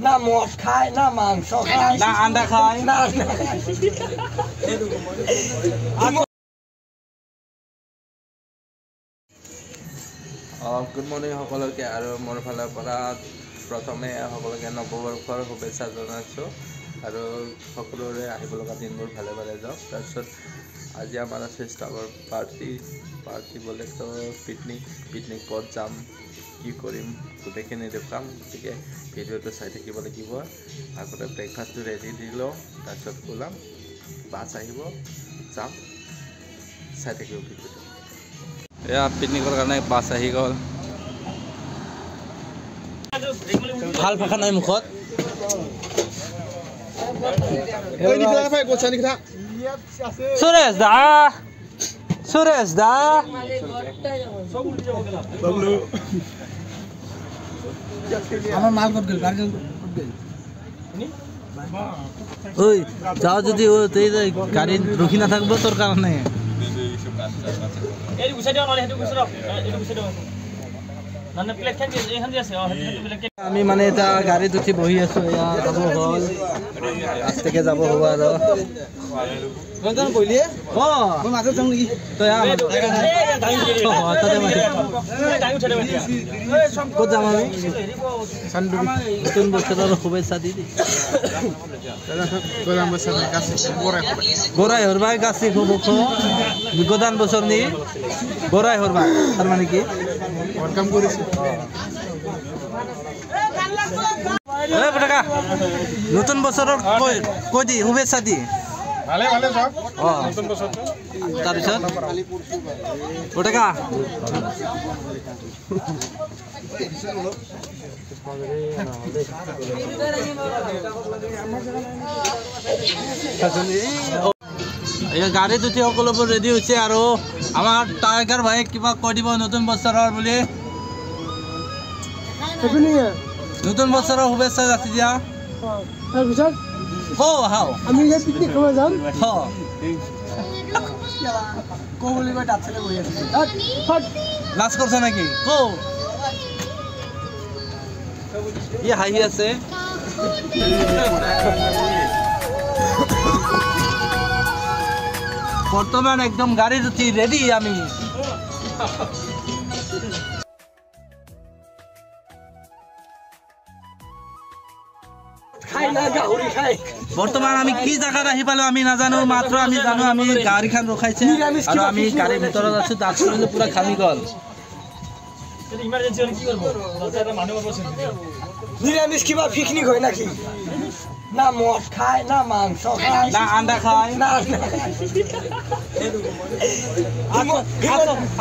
না মদ খায়, না মাংস খায়, না আন্ডা খায়, না আন্ডা খায়। গুড মৰ্ণিং সকলোকে, আৰু মোৰ ফালৰ পৰা প্ৰথমে সকলোকে নৱবৰ্ষৰ শুভেচ্ছা জনাইছোঁ আৰু সকলোৰে আহিব লগা দিনবোৰ ভালে ভালে যাওক। তাৰপিছত আজি আমাৰ আছে ষ্টাফৰ পাৰ্টি, পাৰ্টি বোলেতো পিকনিক, পিকনিক ক'ত যাম কি কৰিম গোটেইখিনি দেখুৱাম, গতিকে ভিডিঅ'টো চাই থাকিব লাগিব। আগতে ব্ৰেকফাষ্টটো ৰেডি দি লওঁ, তাৰপিছত ওলাম, বাছ আহিব, যাম, চাই থাকিব ভিডিঅ'টো। এয়া পিকনিকৰ কাৰণে বাছ আহি গ'ল। ভাল ভাষা নাই মুখত। সুৰেশ দা, সুৰেশ দা, আমাৰ মাল ক'ত গ'ল? গাড়ী ক'ত গ'ল? ঐ যাওঁ যদি গাড়ীত ৰখি নাথাকিব তোৰ কাৰণে। আমি মানে এতিয়া গাড়ীত উঠি বহি আছো, এয়া যাব হ'ল, আস্তেকে যাব হ'ব আৰু। ক'ত যাম আমি? নতুন বছৰৰ শুভেচ্ছা দি বৰাই হৰবাই গাছি গোদান বছৰ নি বৰাই হৰবাই, তাৰ মানে কি নতুন বছৰৰ কৈ দি শুভেচ্ছা দি। তাৰপিছত গাড়ীত উঠি সকলোবোৰ ৰেডি হৈছে আৰু আমাৰ টাইগাৰ ভাই কিবা কৈ দিব নতুন বছৰৰ বুলি। নতুন বছৰৰ শুভেচ্ছা যাচি দিয়া। তাৰপিছত আমি পিকনিক খাব যাম। লাজ কৰিছ নেকি? ক ই হাঁহি আছে। বৰ্তমান একদম গাড়ীত উঠি ৰেডি আমি। বৰ্তমান আমি কি জাগাত আহি পালো আমি নাজানো, মাত্ৰ আমি জানো আমি গাড়ীখন ৰখাইছে আৰু আমি গাড়ীৰ ভিতৰত আছো। দাঁত পুৰা ঘামি গ'ল। নিৰামিষ কিবা পিকনিক হয় নাকি? না মদ খায়, না মাংস খায়, না আন্ডা খায়, না আন্ডা খায়।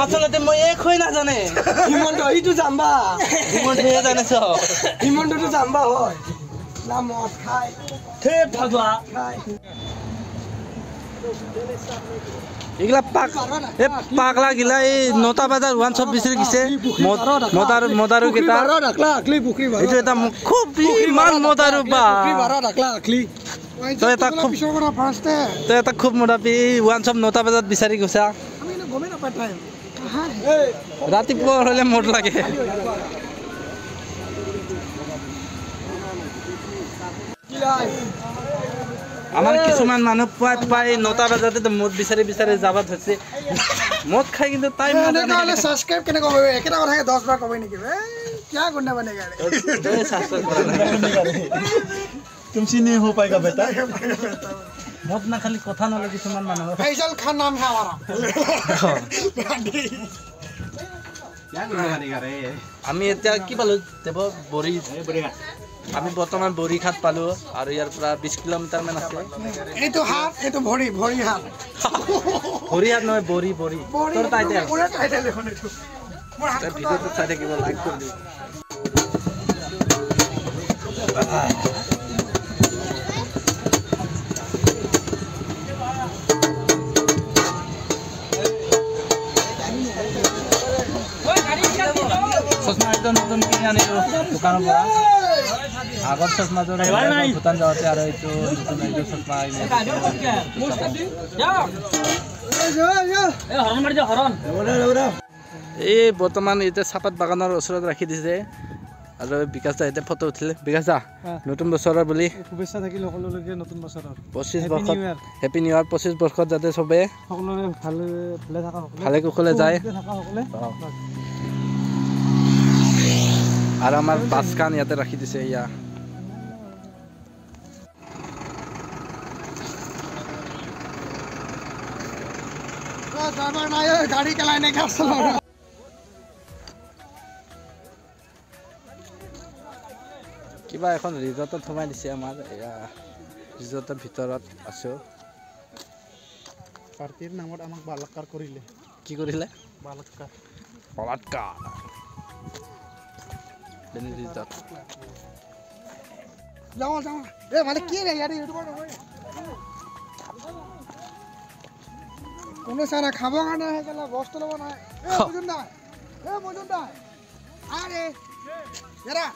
আচলতে মই একোৱে নাজানে। হিমন্ত ইটো জাম্বা, হিমন্তয়ে জানে চব। হিমন্তটো জাম্বা হয়। না মদ খায়, খায়। এইগিলা পাক এই পাগলা গিলা এই ৯টা বজাত ওৱান চব বিচাৰি গৈছে। মদাৰু কেইটা এইটো এটা খুব ইমান মদাৰু বা তই এটা খুব, তই এটা খুব মদাপি ওৱান চব ৯টা বজাত বিচাৰি গৈছা। ৰাতিপুৱা হ'লে মদ লাগে। আমাৰ কিছুমান মানুহ প্ৰায় প্ৰায় ৯টা বজাতে মদ বিচাৰি বিচাৰি যাব ধৰিছে। মদ খাই কিন্তু টাইম মদ নাখালি কথা নলে কিছুমান মানুহ। আমি এতিয়া কি পালো দেৱ? বৰি। আমি বৰ্তমান বৰিখাট পালো আৰু ইয়াৰ পৰা ২০ কিলোমিটাৰ মান আছে। এইটো হাত, এইটো ভৰি, ভৰি হাত, ভৰি হাত নহয় বৰি, বৰি। তোৰ টাইটেল ভিডিঅ'টো চাই থাকিব, লাইক কৰি দিব। চশমা একদম নতুন কিনি আনিলো দোকানৰ পৰা। আগৰ চশমাটো ভূটান যাওঁতে আৰু এইটো নতুন এইটো চশমা। এই বৰ্তমান এতিয়া চাহপাত বাগানৰ ওচৰত ৰাখি দিছে। আৰু বিকাশ দা এতিয়া ফটো উঠিলে। বিকাশ দা, নতুন বছৰৰ বুলি শুভেচ্ছা থাকিল সকলোলৈকে। নতুন বছৰৰ 25 বৰ্ষত হেপী নিউ ইয়াৰ। 25 বৰ্ষত যাতে চবে সকলোৰে ভালে ভালে থাকা, ভালে কুশলে যায়। আৰু আমাৰ বাছখন ইয়াতে ৰাখি দিছে। ইয়া কিবা এখন ৰিজৰ্টত সোমাই দিছে। আমাৰ এয়া ৰিজৰ্টৰ ভিতৰত আছোঁ। পাৰ্টিৰ নামত আমাক বালাৎকাৰ কৰিলে। কি কৰিলে? বালাৎকাৰ, বলাৎকাৰ। ৰিজৰ্ট যাওঁ যাওঁ। এই মানে কি ৰে ইয়াতে ইউটিউবৰ নহয় কোনো চাৰা খাব কাৰণে আহে কেলা বস্তু ল'ব নাই। এ মজুমদাৰ, এ মজুমদাৰ, আৰে এৰা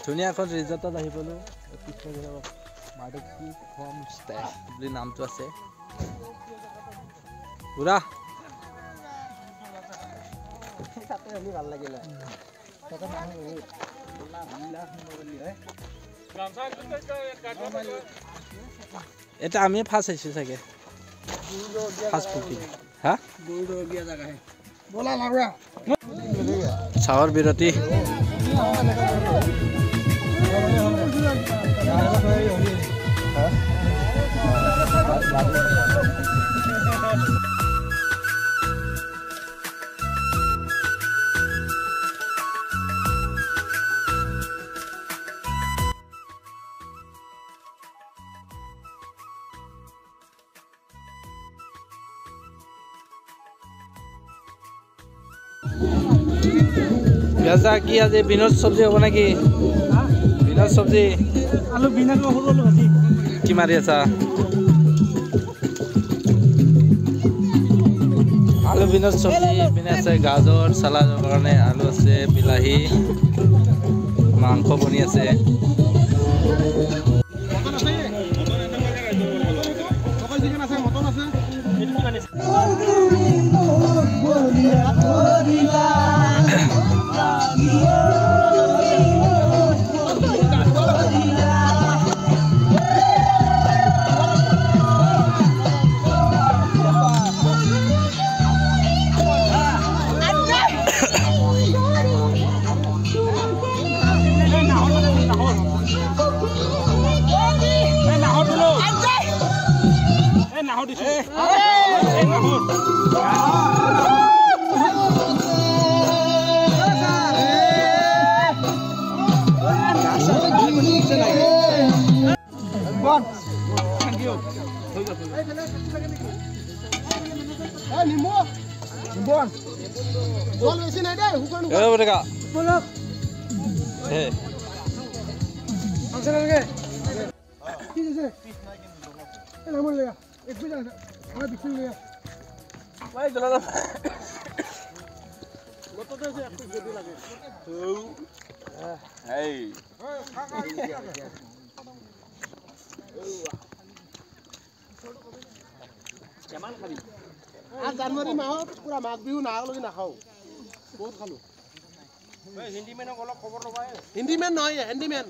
ধুনীয়া এখন ৰিজৰ্টত আহি পালোঁ। মাদকী হোম ষ্টে বুলি নামটো আছে। পুৰা ভাল লাগিলে। এটা আমি ফাৰ্ষ্ট আহিছোঁ চাগে, ফাৰ্ষ্ট বুকিং। হা, চাহৰ বিৰতি। গাজা কি আজি বিনোদ চব্জি হ'ব নেকি? বিনোদ চব্জি, আলু বিনা সৰু আলু ভাজি। কি মাৰি আছা? আলু বিনোদ চব্জি পিনে আছে গাজৰ চালাডৰ কাৰণে আলু আছে, বিলাহী, মাংস বনি আছে। জানুৱাৰী মাহত পুৰা মাঘ বিহু নাহলৈকে নাখাওঁ, বহুত খালো। হিন্দীমেন নহয়, হেণ্ডিমেন।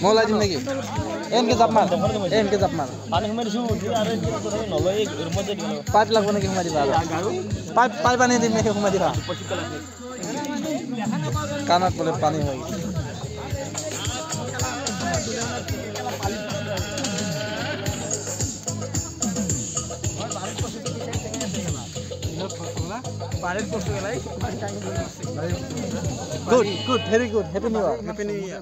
মই ওলাই দিম নেকি? এনকে জাপ মাৰ, এনকে জাপ মাৰ। পাইপ লাগব নেকি? সোমাই দিবা। পাইপ পাইপ আনি দিম নেকি? সোমাই দিবা। কাণত বোলে পানী হৈ গৈছে। Good, good, very good. Happy New Year. Happy New Year.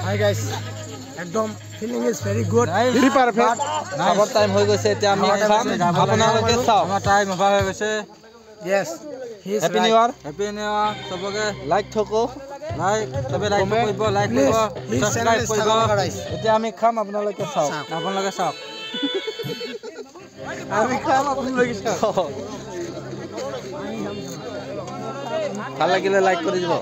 Hi guys, একদম feeling is very good. Very perfect. খাবৰ টাইম হৈ গৈছে, এতিয়া আমি খাম। আপোনালোকে চাওক। আমাৰ টাইম অভাৰ হৈ গৈছে। Yes. Happy New Year. Happy New Year চবকে। লাইক থকো, লাইক চবে লাইক কৰিব, লাইক কৰিব, সাবস্ক্ৰাইব কৰিব। এতিয়া আমি খাম, আপোনালোকে চাওক। আপোনালোকে চাওক। আমি খাম আপুনি লৈ গৈছে। ভাল লাগিলে লাইক কৰি দিব।